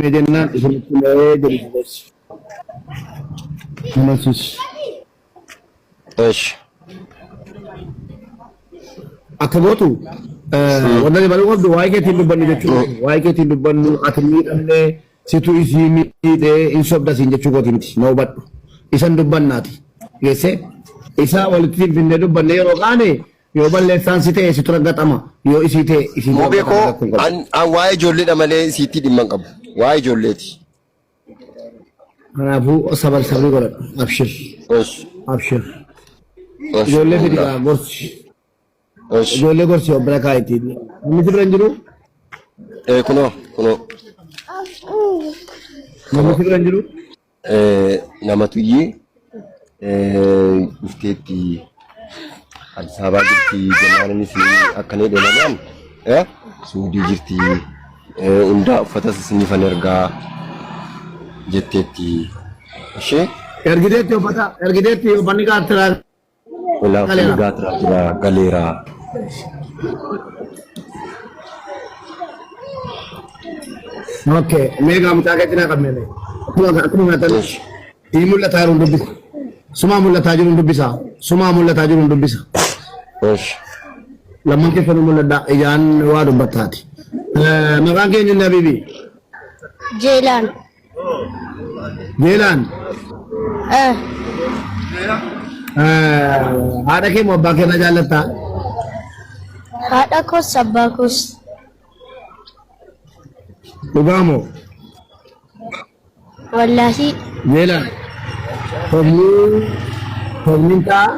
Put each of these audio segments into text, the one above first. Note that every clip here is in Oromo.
himee jennaan isinitti himee jedhu si gorsi. Amansiisi. Esh. Akka gootu wanta ati baruu qabdu waa'ee keetiin dubbannu jechuudha. Waa'ee keetiin dubbannu ati miidhamne situ isii miidhee hin sobda siin jechuu kooti miti na hubadhu. Isan dubbannaati. Geesse isa walitti finfinnee dubbanne yeroo kaane yoo balleessaan si ta'e situ raggaxama yoo isii ta'e isiitu Mubee raggaxama koo rakkoo hin qabu. an an waa'ee ijoolleedha malee isiitti dhimma hin qabu. Waa'ee ijoolleeti. Kanaafuu sabar sabrii godhadhu. Abshir. Esh. Abshir. Esh. Ijoollee fidi gaa gorsi. Esh. Ijoollee gorsi of bira kaa'itii. Namni si bira hin jiru? Eh kunoo kunoo. Namni si bira hin jiru? Eh, namatu iyyee eh, dhufteetti Addis Ababaa jirti jennaan innis akkana jedhe namaan eh, Suudii jirti eh, hundaa uffatas isiniifan ergaa jetteetti ishee Ergiteetti uffata ergiteetti uffanni gaattiraa Olaa uffanni galeera. gaatiraa jira galeera. Okay, mee gaa mucaa keetti naa qabne mee. Akkuma akkuma nyaatan Esh. sii mul'ataa jiru hin dubbisa. Sumaa mul'ataa jiru hin dubbisa. Sumaa mul'ataa jiru hin dubbisa. Esh. Lamman keessanuu mul'adhaa ijaan waa dubbattaati. Maqaan keenya inni Habibi. Jeelaan. Jeelaan. Eh, Haadha kee moo abbaa kee irra jaallattaa? Haadha koos abbaa koos. Dhugaa moo? Wallaahi. Jeelaan. Sobni sobniin ta'a.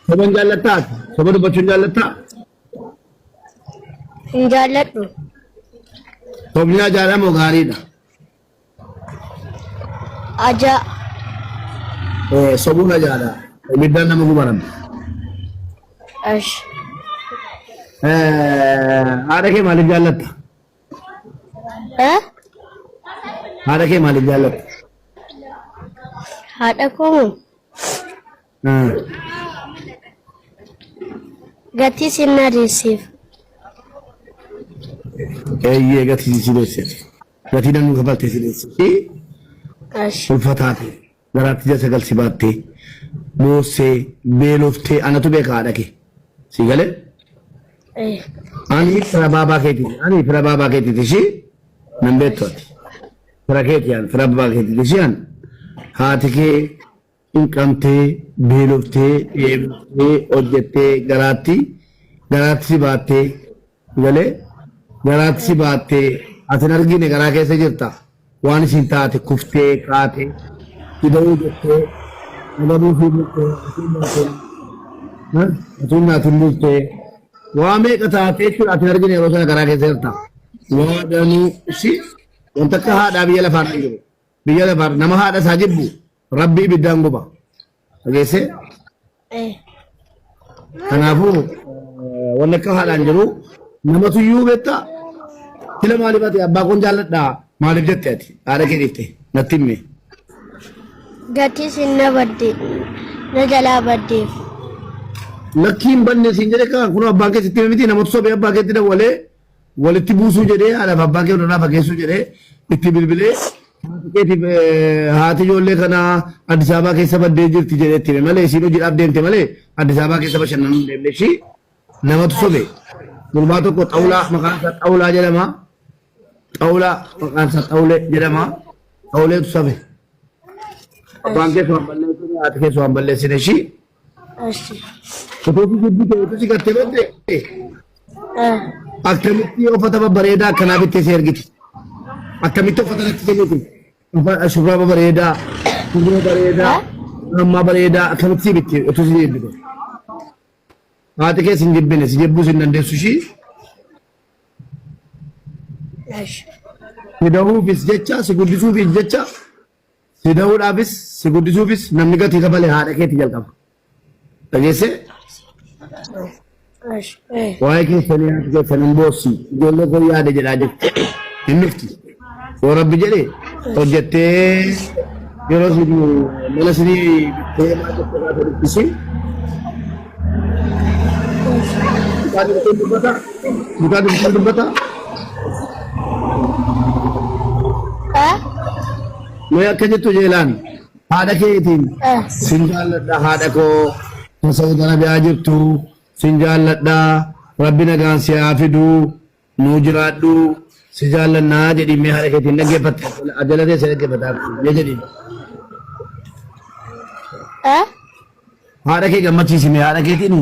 Soban jaallattaa? Soba dubbachuun jaallattaa? Hin jaalladhu. Sobni ajaadha moo gaariidha? Ajaa. Sobuun ajaadha. Ibiddaan nama gubaran. Ash. Haadha kee maaliif jaallatta? Eh? Haadha kee maaliif jaallatta? Haadha koo moo? Gatii sin na deesseef. Eeyyee gatii si deesseef. Gatii namni kafaltee si deesseef. Ash. Ulfa taate garaatti ji'a 9 si baattee boossee beeloftee anatu beeka haadha kee. Si galee? Eh. Ani fira baabaa keetiiti. Ani fira baabaa keetiiti ishii nan beektu ati. Fira keeti an fira baabaa keetiiti ishii an. Haati kee Cinqamtee, beeloftee, dheebottee, hojjettee garaatti garaatti si baattee galee garaatti si baattee ati hin argine garaa keessa jirta waan isin taate kuftee kaate dhiba'uu jettee dhabamuu fi bultee utuu nyaatin utuu nyaatin bultee waa meeqa taatee jechuudha ati hin argine yeroo sana garaa keessa jirta waa danuu si wanta akka haadhaa biyya lafaa hin jiru. Biyya lafaa nama haadha isaa jibbu rabbi ibiddaan guba. Dhageessee? Eh. Kanaafuu wanni akka haadhaan jiru namatu iyyuu beektaa sila maaliif ati abbaa koon jaalladhaa maaliif jette ati haadha kee dhiifte natti himi. Gatii sin na badde na jalaa baddeef. Lakkii hin banne siin jedhe kaa kunoo abbaan kee sitti hime miti namatu sobee abbaa keetti dawwalee walitti buusuu jedhee haadhaaf abbaa kee walirraa fageessuu jedhee itti bilbilee haati keetiif haati ijoollee kanaa Addis Ababaa keessa baddee jirti jedhee itti hime malee isiin hojiidhaaf deemte malee Addis Ababaa keessa bashannanuu hin deemne ishii namatu sobe gurbaa tokko xawulaa maqaan isaa xawulaa jedhama xawulaa maqaan isaa xawulee jedhama xawuleetu sobe abbaan keessa waan balleessine haati keessa waan balleessine ishii Ashi. utuu si jibbite utuu si gattee badde Akkamitti uffata babbareedaa akkanaa bittee si ergiti? Akkamitti uffata natti kenniti? Shurraaba bareedaa, surree bareedaa, ammaa bareedaa akkamitti si bitti utuu si jibbite? Haati kee si hin jibbine, si jibbuus hin dandeessu ishii. Si dahuufis jecha, si guddisuufis jecha, si dahuudhaafis, si guddisuufis namni gatii kafale haadha keeti jalqaba. Dhageessee? Waa'ee keessanii haati keessan hin boossi. Ijoollee koo yaada jedhaa jirti. Hin dhufti. Yoo rabbi jedhe hojjettee yeroo isin mana isinii bittee maal jettee gaafa dhuftisi. Mucaa dubbata. Mucaa dubbata. Eh? Mee akka jettu jeelaan haadha keetiin Eh. sin jaalladha haadha koo kan Saudi Arabiyaa jirtu sin jaalladha rabbi nagaan si haa fidu nuu jiraadhu si jaallannaa jedhii mee haadha keetiin dhaggeeffatte ajala teesse dhaggeeffataa mee jedhii. Eh? Haadha kee gammachiisi mee haadha keetiin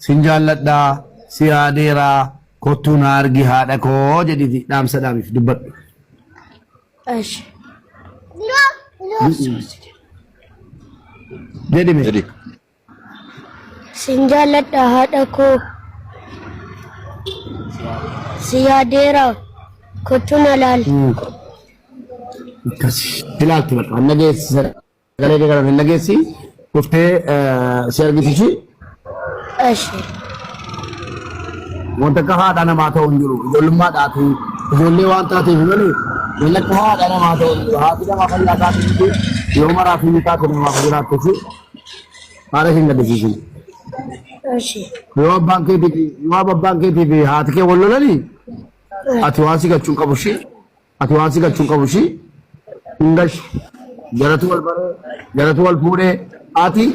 sin jaalladha si yaadeera kottuu na argi haadha koo jedhiiti dhaamsa dhaamiif dubbadhu. Eshi. Jedhi mee. Jedhi. Sin jaalladha haadha koo. Si yaadeera. Kottu na laal. Akkas. Ilaalti bakka hin dhageessi sagalee kee kana hin dhageessi dhuftee si argisiisi. Eshi. Wanta akka haadha namaa ta'u hin jiru. Ijoollummaa dhaati. Ijoollee waan taateef malee wanta akka haadha namaa ta'u hin jiru. Haati namaa fayyaa taate miti yoo maraaf hin taate namaaf jiraattu fi haadha hin gaddisiisin. Eshi. Yoo abbaan keetii fi haati kee wal lolanii ati waan si galchuu hin qabu ishii ati waan si galchuu hin qabu ishii hin galchu. Jaratu wal baree jaratu wal fuudhee ati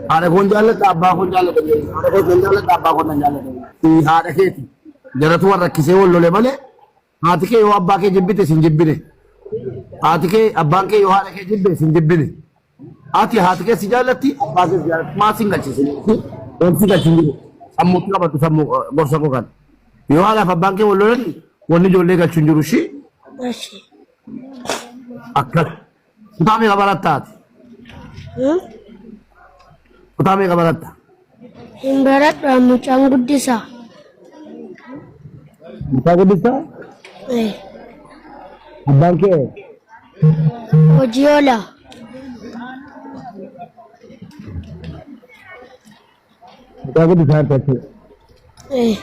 haadha koon jaalladha abbaa koon jaalladha haadha koon jaalladha abbaa koon nan jaalladha. Haadha keeti jaratu wal rakkisee wal lole malee haati kee yoo abbaa kee jibbite sin jibbine. Haati kee abbaan kee yoo haadha kee jibbe sin jibbine. Ati haati kee si jaallatti abbaa kee si jaallatti maal sin galchisin wanti si galchisin jiru sammuutti qabadhu sammuu gorsa koo kana. Yoo haadhaaf abbaan kee wal lolan wanni ijoollee galchu hin jiru ishii Eshi. akkas. Kutaa meeqa baratta ati? Hmm? Kutaa meeqa baratta? Hin baradhu mucaan guddisaa. Mucaa guddistaa? Eh. Abbaan kee Hojii oola. Mucaa guddisaa jechuudha. Eh.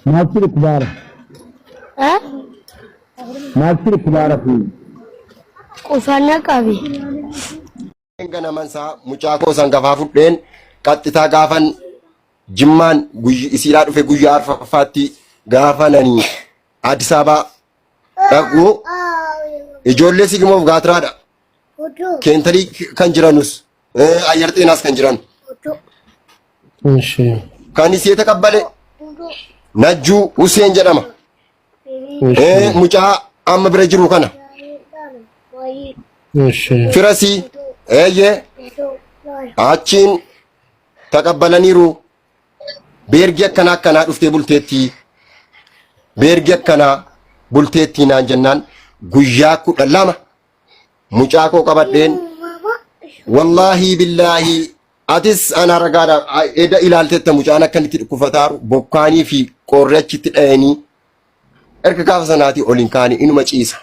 Maaltu dhukkubaara? Eh? Maaltu dhukkubaara fi? Qufana qabi. Ganamansaa mucaa koo sangafaa fudheen qaxxitaa gaafan jimmaan isiidhaa dhufe guyyaa arfaffaatti gaafa nani Addis Ababaa dhaqu ijoollee sigimoof gaatiraadha. Keentalii kan jiranus ayyar xeenaas kan jiran. Kan isii taqabbale Najjuu Huseen jedhama. Mucaa amma bira jiru kana. Firasii eeyyee achiin taqabbalaniiru. Beergi akkanaa akkanaa dhuftee bulteettii. Beergi akkanaa bulteettii naan jennaan guyyaa 12 mucaa koo qabadheen wallaahii billaahii atis ana ragaadha eda ilaaltetta mucaan akka inni itti dhukkufataaru bokkaanii fi qorri achitti dhayanii erga gaafa sanaatii ol hin kaane inuma ciisa.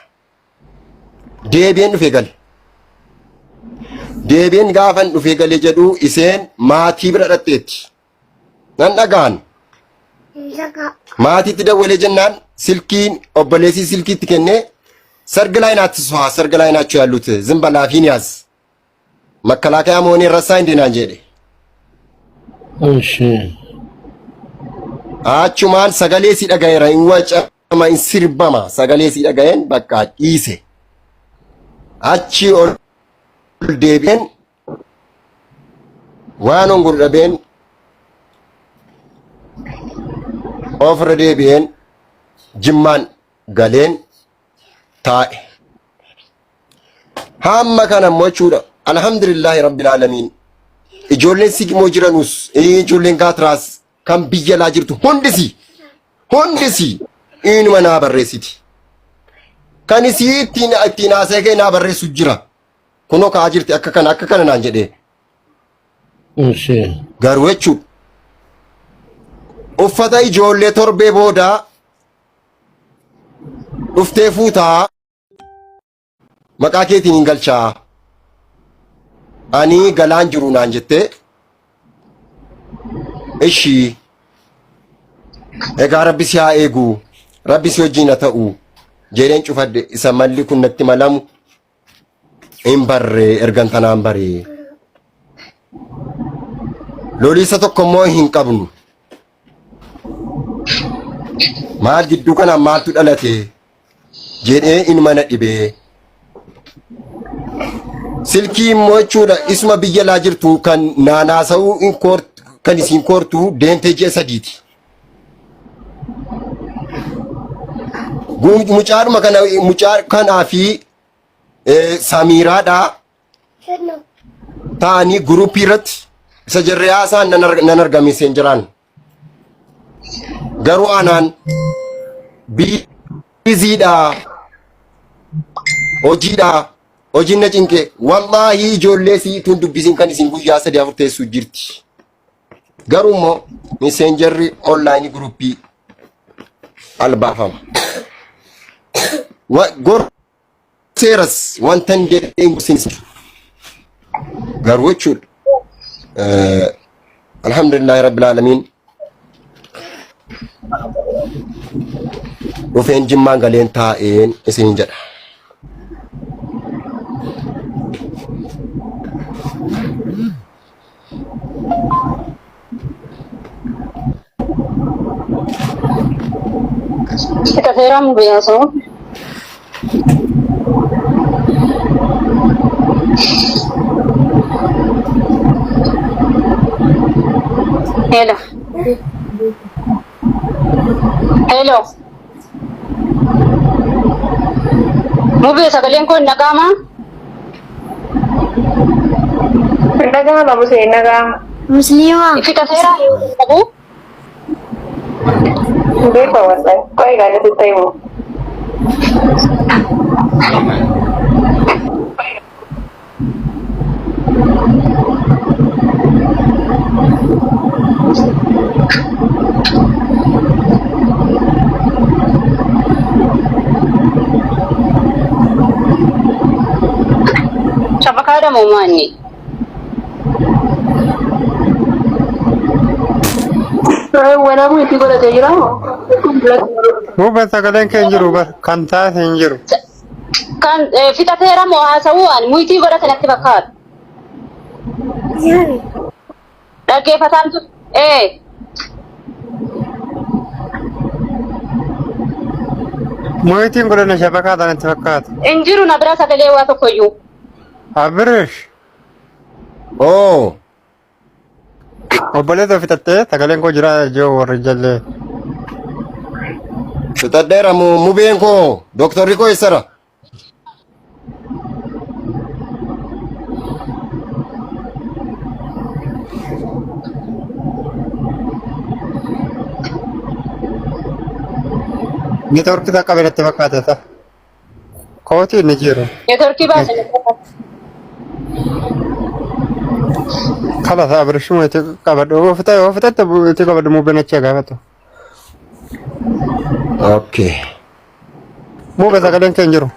Deebi'een dhufee gale. Deebi'een gaafan dhufee gale jedhu iseen maatii bira dhaqxeetti. Nan dhaga'an. Maatiitti dawwalee jennaan silkiin obboleessii silkiitti kennee ሰርግ ላይ ናት እሷ ሰርግ ላይ ናቸው ያሉት ዝም በል አፊን ያዝ መከላከያ መሆኔን ረሳህ እንዴ naan jedhe. Ishi. Achumaan sagalee si dhagayeera hin wacama hin sirbama sagalee si dhagayeen bakka dhiise. Achi ol deebi'een waan hongodhu dhabeen ofirra deebi'een jimmaan galeen taa'e. Hamma kana immoo jechuudha. Alhamdulillahi rabbil aalamiin. Ijoolleen sigimoo jiranus ijoolleen gaatiraas kan biyya alaa jirtu hundisi hundisi inuma naa barreessiti. Kan isii ittiin ittiin haasa'ee kee naa barreessu jira. Kunoo ka'aa jirti akka kana akka kana naan jedhee. Ishi. Garuu jechuudha. Uffata ijoollee torbee boodaa dhuftee fuutaa maqaa keetiin hin galchaa. Ani galaan jiru naan jettee ishii egaa rabbi si haa eegu rabbi si wajjin haa ta'u jedheen cufadhe isa malli kun natti malamu hin barree ergan tanaan baree. Loliisa tokko immoo hin qabnu. Maal gidduu kanaan maaltu dhalate? Jedhee inuma na dhibee. Silkii immoo jechuudha isuma biyya laa jirtu kan naanaasa'uu in koort kan isiin koortu deemtee ji'a sadiiti. Mucaadhuma kana mucaa kanaa fi Samiiraadhaa ta'anii guruupii irratti isa jarri haasa'an nan argame seen jiraan. Garuu anaan biiziidha hojiidha hojiin na cinqe wallaahi ijoollee sii tun dubbisiin kan isin guyyaa sadii afur teessu jirti. Garuu immoo miseenjarri onlaayinii guruppii albaafama. Gorseeras wanta hin jedhee hin gorsin garuu jechuudha. Alhamdulillahi rabbil aalamiin dhufeen jimmaan galeen taa'een isiniin jedha. Fixateera mubee haasa'u. Hello. Hello. Mubee sagaleen koo hin dhaga'amaa? Hin dhaga'ama Musee hin dhaga'ama. Musliima. Fixateera qabu. Hin beeku wallahi. Qo'ee gaanii sitti himu. Shabakaadha moo maanni? Waraabuu itti godhatee jira moo? Buufa sagaleen kee hin jiru bar kan taate hin jiru. Kan fixateera moo haasa'uu ani muyitii godhate natti fakkaata. Dhaggeeffataan tu ee Moyitiin godhana shabakaa natti fakkaata. Hin jiru na bira sagalee waa tokkoyyuu. Abirish Oo obboleessa fixattee sagaleen koo jira jiru warri jallee. Fixadheera mubeen koo dooktarri koo eessara? Neetwoorkii isaa qabe natti fakkaata ta'a. Kootii inni jiru. Neetworkii baase natti fakkaata. Kala isaa abirishuma itti qabadhu. Yoo fixatte yoo fixatte itti qabadhu mubeen achi gaafatu. Okay. Muka sagaleen kee hin jiru.